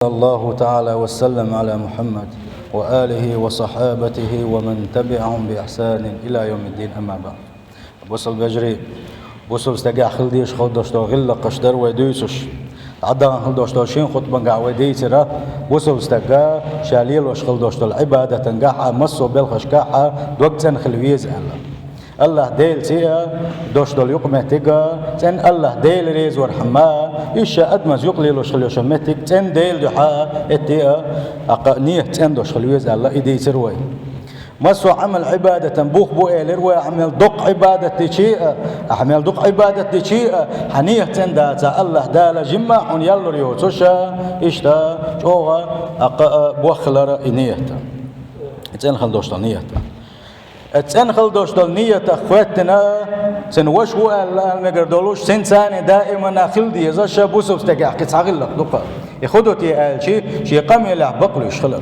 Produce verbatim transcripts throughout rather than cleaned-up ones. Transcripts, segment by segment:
الله تعالى وسلم على محمد وآله وصحابته ومن تبعهم بإحسان إلى يوم الدين، أما بعد. Бусалба вежарий, бусалба стагехь хила дезаш хила долуш долу гӀиллакхаш дара вай дуьйцуш. ДӀадахана хила долуш долу шина хутбангахь вай дийцира, бусалба стага ша лелош хила долуш долу Ӏибадатангахь а, массо а белхашкахь а дог цӀена хила веза аьлла. АллахӀ Делаца а долуш долу юкъаметтиг а цӀена, АллахӀ Дела реза вархьама, иза ша адамаша юкъа лелош хила йолуш йолу меттиг цӀена, Делан дуьхьа а, эттий а, тӀаккха нийят цӀена долуш хила веза аьлла, и дийцира вай. Массо а Ӏамал Ӏибадатан бух бу элира вай, ахьа мел доккха Ӏибадат дичи а, ахьа мел дукха Ӏибадат дичи а, хьан нийят цӀена дацахь, АллахӀ Дала жимма а хьуна ял лур йоцуш а, иштта чӀогӀа, тӀаккха а, боххалара и нийят. ЦӀена хила долуш долу нийят. Оцу цӀена хила долуш долу нийятах хӀоьттина, цуьнан ваша ву аьлла ала мегар долуш, цуьнца цхьаьна даиманна хила дезаш бусалба стагехь кхин цхьа гӀиллакх ду-кх. И хӀун ду те аьлчи, шен къамелехь бакълуьйш хилар.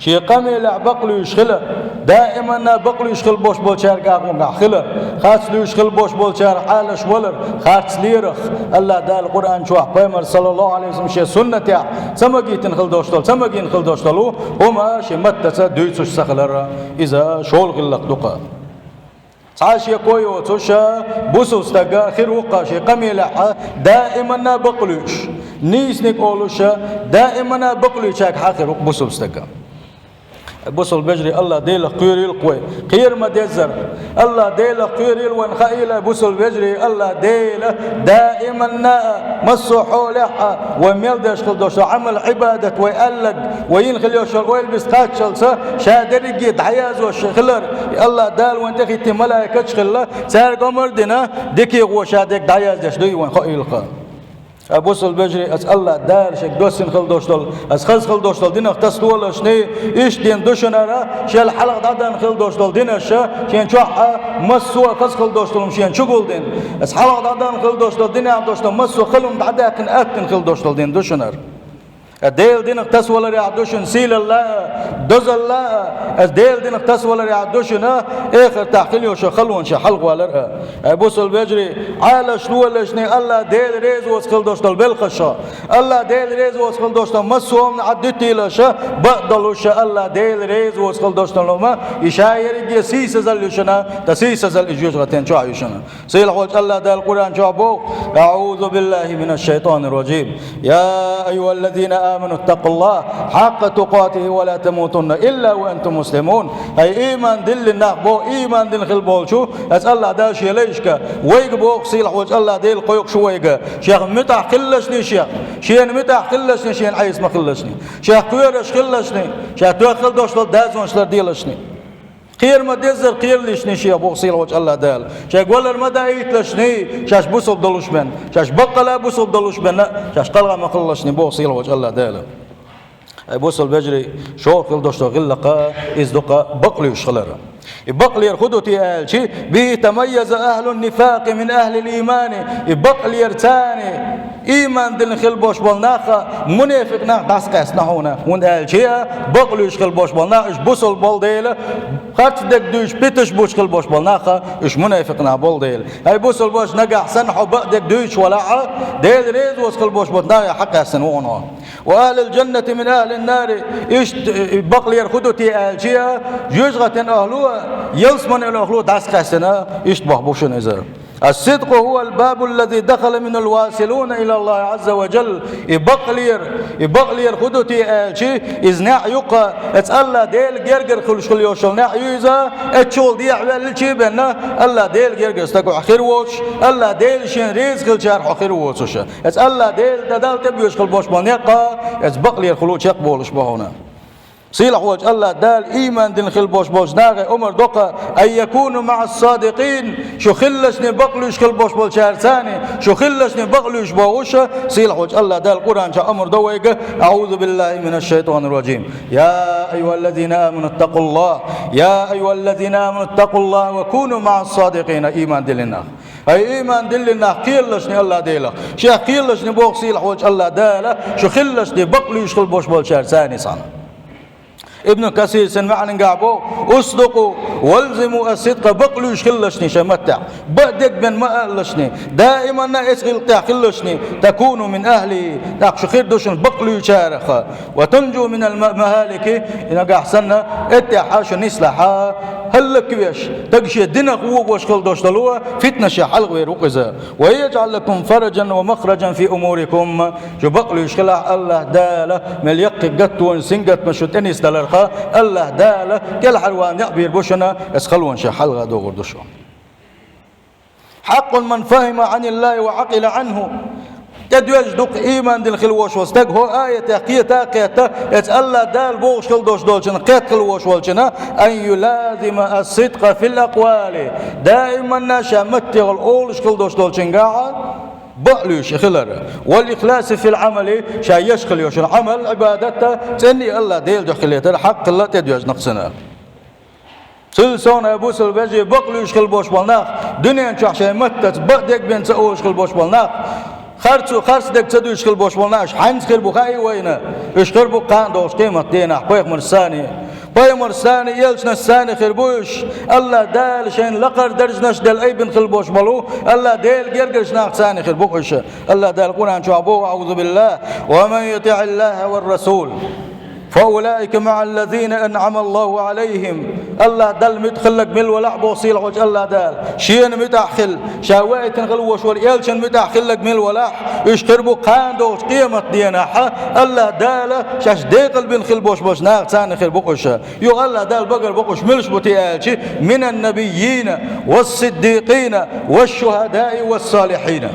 Шен къамелехь бакълуьйш хилар. Даиманна бакълуьйш хила болуш болчаьрга агӀонгахь хилар. Харц луьйш хила болуш болчара Ӏалаш валар, харц лерах. АллахӀ Дала Къуръан чохь, Пайхамар, саллаллаху Ӏалайхи ва саллам, шен суннатехь ца магийтина хила долуш долу, ца магийна хила долуш долу хӀума шен маттаца дуьйцуш ца хилар. Иза шолгӀа гӀиллакх ду-кх. Цхьа шеко йоцуш бусалба стаг хир ву-кх шен къамелехь даиманна бакълуьйш, нийсаниг олуш даиманна бакълуьйчаьргахь хир ву-кх бусалба стаг. Бусалба вежарий, АллахӀ Делах кхоьрийла-кх вай, кхера ма-деззара. АллахӀ Делах кхоьрийла вайна, хаийла, бусалба вежарий, АллахӀ Дела даиманна а, массо а хьолехь а, вай мел деш хила долуш долу Ӏамал, Ӏибадат, вай аьлларг, вай йина хила йолуш йолу ойла, бист кхаччалца, ша дерриге дӀаязъеш хилар. И АллахӀ Дала вайна тӀехӀиттина малайкаш хилла, цаьрга омра дина, дикий гӀо ша дерг дӀаяздеш дуй вайна хаийла-кх. Ай, бусалба вежарий, аса АллахӀ Дала шега доссина хила долуш долу, аса хаза хила долуш долу динах тасадолашний, иштта дина ду шуна ара, шел хьалха дӀадахана хила долуш долу динаш, шен чохь а массо а хаза хила долуш долу шена чу гулдина. Аса хьалха дӀадахана хила долуш долу динехь долуш долу массо а хала хӀума дӀадаьккхина, аттина хила долуш долу дина ду шуна ара. Аса Делан динах тасаваларехь ду шуна сийлалла а, дозалла а, аса Делан динах тасаваларехь ду шуна эхартахь хила йолуш йолу халонаш хьалхавалар а. Ай, бусалба вежарий, Ӏалаш лолашний АллахӀ Дела реза воцу хила долуш долу белхаш. АллахӀ Дела реза воцу хила долуш долу массо а хӀуманна Ӏад дуьтийлаш, бакъдолуш АллахӀ Дела реза воцу хила долуш долу хӀума, и ша ерриге сийсазалла ю шуна, ткъа сийсазалла и жоьжахатин чохь ю шуна. Сийлахьволчу АллахӀ Дала Къуръан чохь боху: أعوذ بالله من الشيطان الرجيم. يا أيها الذين آمنوا اتقوا الله حق تقاته ولا تموتن إلا وأنتم مسلمون. Хьай ийман диллина нах, боху, ийман дина хила болчу, аса АллахӀ Дала шен лайшка, вайга боху сийлахьволчу АллахӀ Дела, кхойкхуш ву вайга, шех муьтӀахь хилалашний шех, шена муьтӀахь хилалашний, шена Ӏеса ма хилалашний, шех кхоьруш хилалашний, ша тоьхна хила долуш долу дозанаш ларделашний. Кхера ма-деззара кхералашний шех, боху сийлахьволчу АллахӀ Дала. Шайга валар ма даийталашний, шаьш бусалба долуш бен, шаьш баккъала бусалба долуш бен, шаьш кхалха ма хилалашний, боху сийлахьволчу АллахӀ Дала. Ай, бусалба вежарий, шолгӀа хила долуш долу гӀиллакх иза ду-кх бакълуьйш хилар. И бакълера хӀун ду те аьлчи, به تميز أهل النفاق من أهل الإيمان. И бакълера царна ийман дина хила болуш болу нах мунепикъ нах дӀасакъаьстина хьуна. ХӀунда аьлча бакълуьйш хила болуш болу нах, уьш бусалба болу дела, харц дерг дуьйцуш, питанаш буьйцуш хила болуш болу нах, уьш мунепикъ нах болу дела. Ай, бусалба вежарий, нагахь санна хьо бакъдерг дуьйцуш валахь а, Дела реза воцу хила болуш болу нахе хьакъаьстина ву хьуна хьо. وأهل الجنة من أهل النار. Иштта, э, бакълера хӀун ду те аьлча, жоьжахатин охӀла, ялсаманин охӀла дӀасакъаьстина, иштта боху бу шуна иза. الصدق هو الباب الذي دخل منه الواصلون إلى الله عز وجل. И бакълера, и бакълера хӀун ду те аьлча, иза неӀ ю-кх, аса АллахӀ Дела гергара хуьлуш хила йолуш йолу неӀ ю иза, эццул дехьавеллачий бен, АллахӀ Дела гергара стаг хир воцуш, АллахӀ Дела шена реза хилчарах хьо хир воцуш. Аса АллахӀ Дела дан Далла тӀебоьжуш хила болуш болу некъ, аса бакълера хӀуллакх чекхболуш бу хьуна. Сийлахьволчу АллахӀ Дала ийман дина хила болуш болчу нахе омра до-кх: أن يكونوا مع الصادقين. Шу хилалашний бакълуьйш хила болуш болчаьрца цхьаьна, шу хилалашний бакълуьйш бохуш, сийлахьволчу АллахӀ Дала Къуръан чохь омра до вайга: أعوذ بالله من الشيطان الرجيم. يا أيها الذين آمنوا اتقوا الله. يا أيها الذين آمنوا اتقوا الله وكونوا مع الصادقين. Ийман диллина нах. Ай, ийман диллина нах, кхералашний АллахӀ Делах. Шех кхералашний, боху сийлахьволчу АллахӀ Дала, шу хилалашний бакълуьйш хила болуш болчаьрца цхьаьна. Ибн Касира цун маьӀнагахь боху: «اصدقوا والزموا الصدق», бакълуьйш хилалаш шайн маттехь, бакъдерг бен ма алалаш, даиманна эцу гӀиллакх тӀехь хилалаш, «تكونوا من أهله», тӀаккха шу хир ду шуна бакълуьйчарах, «وتنجوا من المهالك», и нагахь санна, эттехьа шу нислахь, хӀаллаквеш, стаг шен динах вогӀуш хила долуш долу фитнашех хьалхавер ву-кх иза. «ويجعل لكم فرجا ومخرجا في أموركم». Шу бакълуьйш хилахь, АллахӀ Дала мел яккхий гатонаш, сингаттамаш шу тӀенисдаларх, АллахӀ Дала кӀелхьарван некъ бийр бу шуна, эцу халонех хьалха догӀур ду шу. «حق من فهم عن الله وعقل عنه». ТӀедоьжна ду-кх ийман дина хила волуш волу стаг, хӀокху аятех кхета а кхетта, эцу АллахӀ Дала бохуш хила долуш долчунна кхетта хила волуш волчунна, «أن يلازم الصدق في الأقوال». Даиманна ша маттехула олуш хила долуш долчуьнгахь бакълуьйш хилар. «والإخلاص في العمل», ша еш хила йолуш йолу Ӏамал, Ӏибадат а цӀена а АллахӀ Делан дуьхьа хилийтар хьакъ хилла тӀедоьжна-кх цунна. Цул совнаха, бусалба вежарий, бакълуьйш хила болуш болу нах, дуьнен чохь шайн маттаца бакъдерг бен ца олуш хила болуш болу нах, харцо, харцдерг ца дуьйцуш хила болуш болу нах, уьш хьаьнца хир бу хаий вайна? Уьш хир бу кхана догӀучу къематдийнахь пайхамаршца цхьаьна. Пайхамаршца цхьаьна, элчанашца цхьаьна хир бу уьш. АллахӀ Дала шайна лакхара даржанаш делла айбина хила болуш болу АллахӀ Делан гергарчу нахаца цхьаьна хир бу уьш. АллахӀ Дала Къуръан чохь боху: «أعوذ بالله: ومن يطع الله والرسول». «فأولئك مع الذين أنعم الله عليهم». АллахӀ Далла муьтӀахь хилларг мила валахь, боху сийлахьчу АллахӀ Дала, Шена муьтӀахь хилла, Ша ваийтина хила волуш волу элчанна муьтӀахь хилларг мила валахь, уьш хир бу кхана догӀучу къематдийнахь, АллахӀ Дала шаьш декъалбина хила болуш болчу нахаца цхьаьна хир бу уьш. Юха АллахӀ Дала багара боху уьш муьлш бу те аьлча: «من النبيين والصديقين والشهداء والصالحين».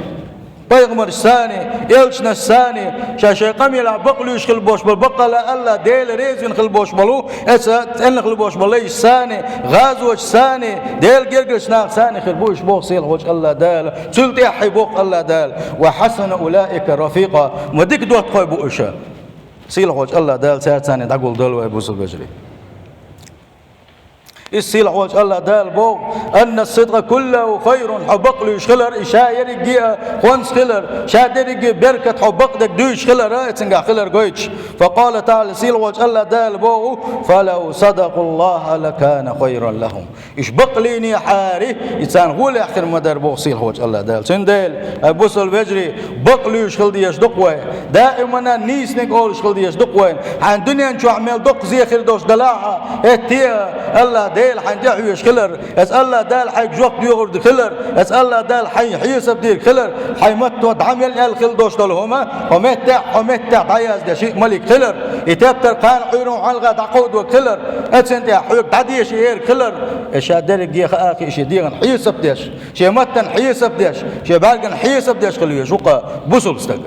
Пайхамаршца цхьаьна, элчанашца цхьаьна, ша шайн къамелехь бакълуьйш хила болуш болу, баккъалла АллахӀ Дела реза вина хила болуш болу, эцу цӀена хила болуш болу лайшца цхьаьна, гӀазотшца цхьаьна, Делан гергарчу нахаца цхьаьна хир бу уьш, боху сийлахьчу АллахӀ Дала. Цул тӀаьхьа боху АллахӀ Дала: «وحسن أولئك رفيقا». Ма дика доттагӀий бу уьш. Сийлахьчу АллахӀ Дала цаьрца цхьаьна дӀагулдойла вай, бусалба вежарий. Иза сийлахьчу АллахӀ Дала боху: «إن الصدق كله خير». Хьо бакълуьйш хилар, и ша ерриге а хӀонс хилар, ша дерриге а беркат, хьо бакъдерг дуьйцуш хилар, а, цуьнгахь хилар гойтуш. «فقال تعالى», сийлахьчу АллахӀ Дала боху: «فلو صدقوا الله لكان خيرا لهم». Уьш бакълийнехьара, и царна гӀолехь хир ма дара, боху сийлахьчу АллахӀ Дала. Цундела, ай бусалба вежарий, бакълуьйш хила дезаш ду-кх вай. Даимана нийсаниг олуш хила дезаш ду-кх вайна. Хьайн дуьнен чохь мел доккха зе хир долуш далахь а, хӀетте а АллахӀ Дела хьайна тӀехьоьжуш хилар, эцу АллахӀ Дала хьайга жоп доьхург хилар, эцу АллахӀ Дала хьайн хьесап дийриг хилар, хьайн матто дӀа мел аьлла хила долуш долу хӀума, хьо меттехь, хьо меттехь дӀаяздеш и малик хилар, и тептар кхана Ӏуьйран хьалха дӀакховдорг хилар, эццан тӀехь хьоьга дӀадеша ерг хилар, и ша дерриге а хаа хи шен дегӀан хьесап деш, шен маттан хьесап деш, шен бӀаьрган хьесап деш хила везаш ву-кх бусалба стаг.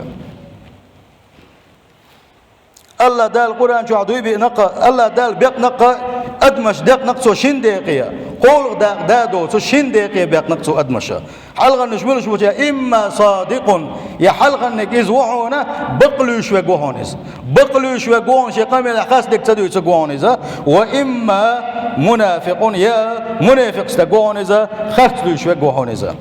АллахӀ Дала Къуръан чохь дуй биъна-кх, АллахӀ Дала бекъна-кх адамаш, декъна-кх Цо шин декъе, кхоалгӀа дакъа да доцу шин декъе бекъна-кх Цо адамаш. Хьалхарнаш муьлш бу те? «إما صادق», я хьалхарниг иза ву хьуна, бакълуьйш верг ву хьуна иза. Бакълуьйш верг ву хьуна, шен къамелехь харцдерг ца дуьйцург ву хьуна иза. «وإما منافق», я мунафикъ стаг ву хьуна иза, харц луьйш верг ву хьуна иза.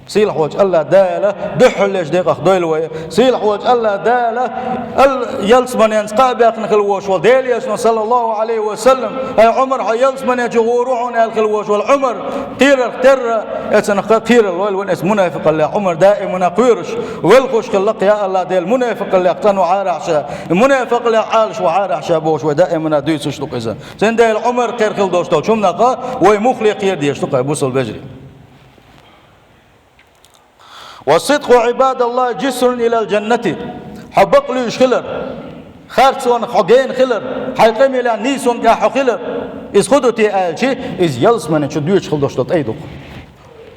Сийлахьчу АллахӀ Дала дуьххьарлечу декъах дойла вай. Сийлахьчу АллахӀ Дала ал-, ялсаманенца кхаъ баьккхина хила волуш волу Делан Элчано, саллаллаху Ӏалайхи ва саллам, ай Ӏумар, хьо ялсамане чу гӀур ву хьуна аьлла хила волуш волу Ӏумар, кхерарх терра, эцунах кхерар лойла вайн эцу мунафикъаллех. Ӏумар даимана кхоьруш, велхуш хилла-кх, я АллахӀ Дела, мунафикъаллех цӀан вахьарахь ша, мунафикъаллех Ӏалаш вахьарахь ша бохуш вай даимана дуьйцуш ду-кх иза. Цундела Ӏумар кхер хила долуш долчу хӀуманах вай муххале кхера дезаш ду-кх, ай бусалба вежарий. «والصدق عباد الله جسر إلى الجنة». Хьо бакълуьйш хилар, харцонах хьо гена хилар, хьайн къамелехь нийсонга хьо хилар, иза хӀун ду те аьлча, иза ялсамане чу доьдуш хила долуш долу тӀай ду-кх.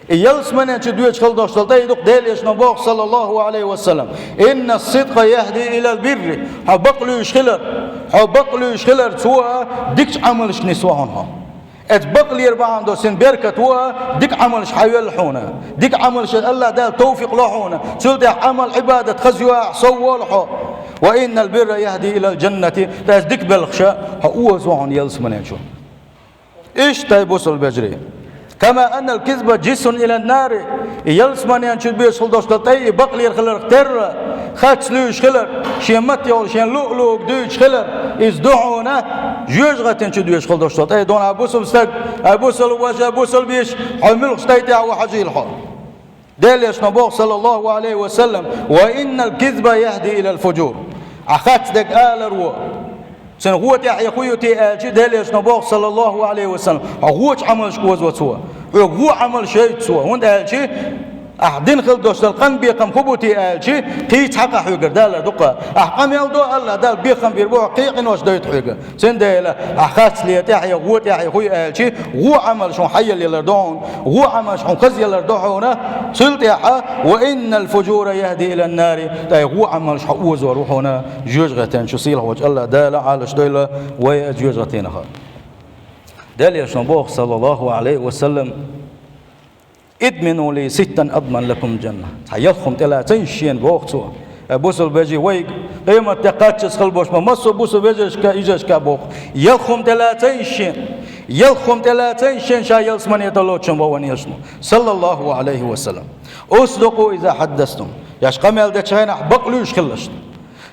И ялсамане чу доьдуш хила долуш долу тӀай ду-кх, Делан Элчано боху, саллаллаху Ӏалайхи ва саллам: «إن الصدق يهدي إلى البر». Хьо бакълуьйш хилар, хьо бакълуьйш хилар, цо дикачу Ӏамалшка нисво хьуна хьо. Эцу бакълера бахьана долуш цуьнан беркат ву, дика Ӏамалш хьайоьллу хьуна. Дика Ӏамалш АллахӀ Дала товфикъ ло хьуна. Цул тӀаьхьа Ӏамал, Ӏибадат хаза йо ахь, сов волу хьо. «وإن البر يهدي إلى الجنة». Ткъа иза дика белхаш хьо озо хьуна ялсамане чу. Иштта, ай бусалба вежарий, كما أن الكذب جسر إلى النار, и ялсаманен чу беш хила долуш долу тӀай и бакълера хиларх терра, хатта луьйш хилар, шен маттехула шен луъ-луъург дуьйцуш хилар, иза ду хьуна жоьжахатин чу доьш хила долуш долу тӀай. Дуьйна хьан бусалба стаг, хьан бусалба ваша, бусалба йиша, хьо муьлххачу тӀай тӀехь ву хьажийла хьо. Делан Элчано боху, саллаллаху Ӏалайхи ва саллам: وإن الكذب يهدي إلى الفجور. Ахь хатта дерг алар ву, цуьнан гӀо тӀехь и хӀун ю те аьлча, Делан Элчано боху, саллаллаху Ӏалайхи ва саллам, хьо гӀочу Ӏамалшка озо цо. Хьоьга гӀо Ӏамал шайта цо, хӀунда аьлча ахь дина хила долуш долу къан бекхам хӀун бу те аьлча, кхин цхьа къа хьоьгара далар ду-кх. Ахь къамел до, АллахӀ Дала бекхам бийр бу хьо, кхин къинош дойту хьоьга. Цундела ахь хатта ле тӀехь я, гӀо тӀехь я хӀун ю аьлча, гӀо Ӏамалш хьуна хьаелла ялар ду хьуна, гӀо Ӏамалш хьуна хаза ялар ду хьуна, цул тӀаьхьа: وإن الفجور يهدي إلى النار, тӀай гӀо Ӏамалш хьо озор ву хьуна жоьжахатин чу. Сийлахьчу АллахӀ Дала Ӏалаш дойла вай жоьжахатинах. Делан Элчано боху, саллаллаху Ӏалайхи ва саллам: ادمنوا لي ستا أضمن لكم الجنة. Цхьа ялх хӀума тӀелацийша шена, боху цо. Э, бусалба вежарий, вайга къематде кхаччалц хила болуш ма массо а бусалба вежаршка, йижаршка боху. Ялх хӀума тӀелацийша шена. Ялх хӀума тӀелацийша шена, ша ялсамане тӀе лоцуш ван вайн Элчано, саллаллаху Ӏалайхи ва саллам. اصدقوا إذا حدثتم. Шаьш къамел дечу хенахь бакълуьйш хилалаш.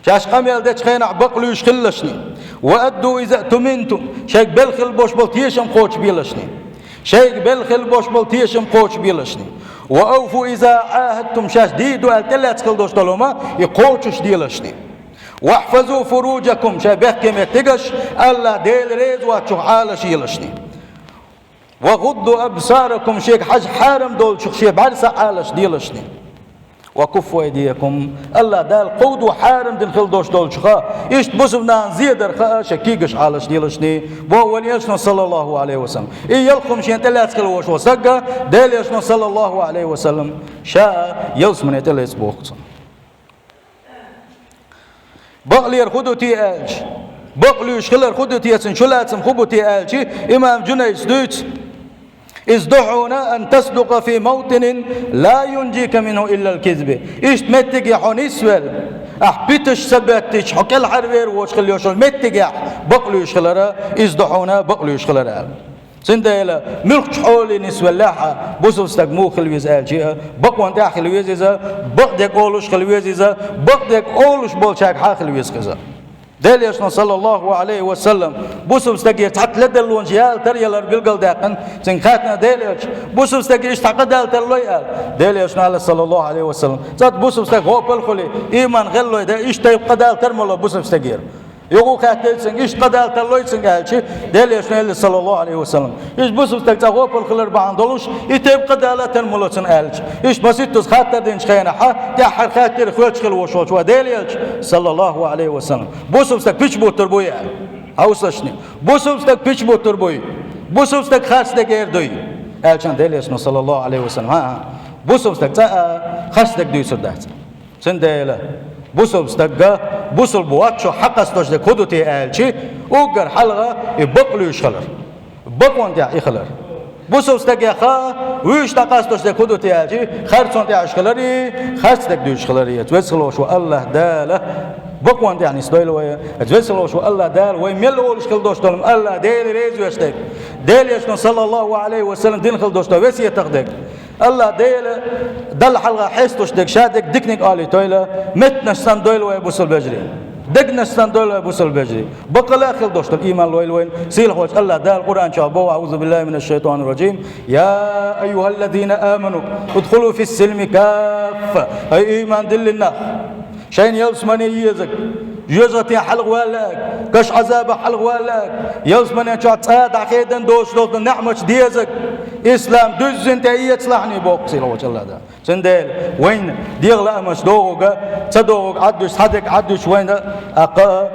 Шаьш къамел дечу хенахь бакълуьйш хилалашни. وأدوا إذا اؤتمنتم. Шайга белла хила болуш болу тешам кхочушбелашни. Шайга белла хила болуш болу тешам кхочушбелашни. وأوفوا إذا عاهدتم. Шаьш дийр ду аьлла тӀелаьцна хила долуш долу хӀума, и кхочушделашни. واحفظوا فروجكم. Шайн бехке меттигаш АллахӀ Дела реза воцчух Ӏалаш елашни. وغضوا أبصاركم. Шега хьажа хьарам долчух шен бӀаьрса Ӏалаш делашни. وكفوا أيديكم. АллахӀ Дала кховдо хьарам дина хила долуш долчуха, иштта бусалба нахана зедар хаа шайн куьйгаш Ӏалаш делашни, боху вайн Элчано, саллаллаху Ӏалайхи ва саллам. И ялх хӀума шена тӀелаьцна хила волуш волу стаг, Делан Элчано, саллаллаху Ӏалайхи ва саллам, ша а ялсамане тӀелаьцна боху цунна. Бакълера хӀун ду те аьлча, бакълуьйш хилар хӀун ду те, цуьнан чулацам хӀун бу те аьлча, имам Жунайдас дуьйцу: иза ду хьуна أن تصدق في موطن لا ينجيك منه إلا الكذب. Иштта меттиге хьо нисвелла, ахь питанаш ца беттича, хьо кӀелхьарвер воцуш хила йолуш йолу меттигехь бакълуьйш хилара, иза ду хьуна бакълуьйш хилар аьлла. Цундела муьлххачу хьоле нисвеллехь а, бусалба стаг муха хила веза аьлча а, бакъонна тӀехь хила веза иза, бакъдерг олуш хила веза иза, бакъдерг олуш болчаьргахьа хила веза иза. Делан Элчано, саллаллаху Ӏалайхи ва саллам, бусалба стагера цхьацца ледарлонаш яла тарло ялар билгалдаьккхина, цуьнга хаьттина Делан Элчано: бусалба стаге иштта къа дала тарлой аьлла. Делан Элчано аьлла, саллаллаху Ӏалайхи ва саллам: цкъа бусалба стаг гӀопал хуьлий, ийман гӀеллой де, иштта тайпа къа дала тарло бусалба стагера. Юха хаьттира цуьнга: иштта къа дала тарлой цуьнга аьлча, Делан Элчано аьлла, саллаллаху Ӏалайхи ва саллам: иштта бусалба стаг цкъа гӀопал хилар бахьана долуш, и тайпа къа дала тарло цунна аьлча. Иштта масийттаза хаттар динчу хенахьа, тӀаьххьара хаьттира хьоьжуш хила волуш волчу вайн Делан Элчано, саллаллаху Ӏалайхи ва саллам: бусалба стаг пича буттур буй аьлла? Хьовсалаш шуна. Бусалба стаг пича буттур буй? Бусалба стаг харц дерг эр дуй? Аьлча Делан Элчано, саллаллаху Ӏалайхи ва саллам: хӀан-хӀа, бусалба стаг цкъа а харц дерг дуьйцур дац. Цундела бусалба стагга, бусалба воцчух хьакъ къастош дерг хӀун ду те аьлча, уггар хьалха и бакълуьйш хилар, бакъонна тӀехь и хилар. Бусалба стагеха вуьйш дӀакъастош дерг хӀун ду те аьлча, харцонна тӀехь уьш хилари, харц дерг дуьйцуш хилари. Веза хила волуш волу АллахӀ Дала бакъонна тӀехь нисдойла вай. Веза хила волуш волу АллахӀ Дала вай мел олуш хила долуш долу, АллахӀ Дела реза веш дерг, Делан Элчано, саллаллаху Ӏалайхи ва саллам, дина хила долуш долу весетах дерг, АллахӀ Дела Далла хьалха хьесталуш дерг, ша дерг диканиг олийтойла, меттанаш санна дойла вай, бусалба вежарий. Дегнаш санна дойла вай, бусалба вежарий. Бакъала хила долуш долу ийман лойла вайна. Сийлахьчу АллахӀ Дала Къуръан чохь боху: أعوذ بالله من الشيطان الرجيم. يا أيها الذين آمنوا ادخلوا في السلم كافة. Ай, ийман диллина нах! Шайна ялсамане езарг, жоьжахатин хьалха валларг, каш Ӏазабах хьалха валларг, ялсамане чохь цкъа дӀахедан доцуш долу неӀматаш дезарг, ислам дуьззина тӀеэцалахь, боху сийлахьчу АллахӀ Дала. Цундела вайна дегӀан лаамаш догӀург, ца догӀург Ӏаддуьйш, цхьа дерг Ӏаддуьйш вайна, а кхаа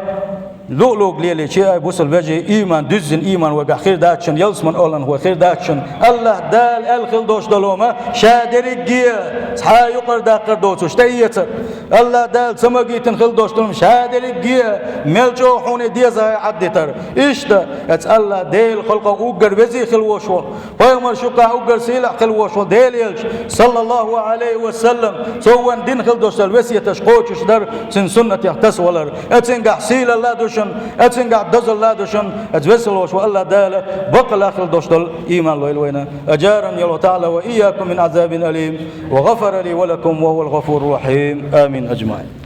луъ-луъург лелийча, ай, бусалба вежарий, ийман дуьззина ийман вайгахь хир дац шуна, ялсамане оланна вай хир дац шуна. АллахӀ Дала аьлла хила долуш долу хӀума ша дерриге а цхьа а юкъара даккхар доцуш тӀеэцар. АллахӀ Дала ца магийтина хила долуш долу хӀума ша дерриге а мел чӀогӀа хьуна деза Ӏаддитар. Иштта, эцу АллахӀ Делан халкъах уггар везий хила волуш волу, пайхамарш юкъахь уггар сийлахь хила волуш волу Делан Элча, саллаллаху Ӏалайхи ва саллам, цо вайна дина хила долуш долу весеташ кхочушдар, цуьнан суннатех тасавалар. Эцуьнгахь сийлалла а ду, шун, а цунгахь дозалла ду шун, а веза волуш волу АллахӀ Дала баккъалла хила долуш долу ийман лойла вайна. أجارني الله تعالى وإياكم من عذاب أليم، وغفر لي ولكم، وهو الغفور الرحيم. آمين أجمعين.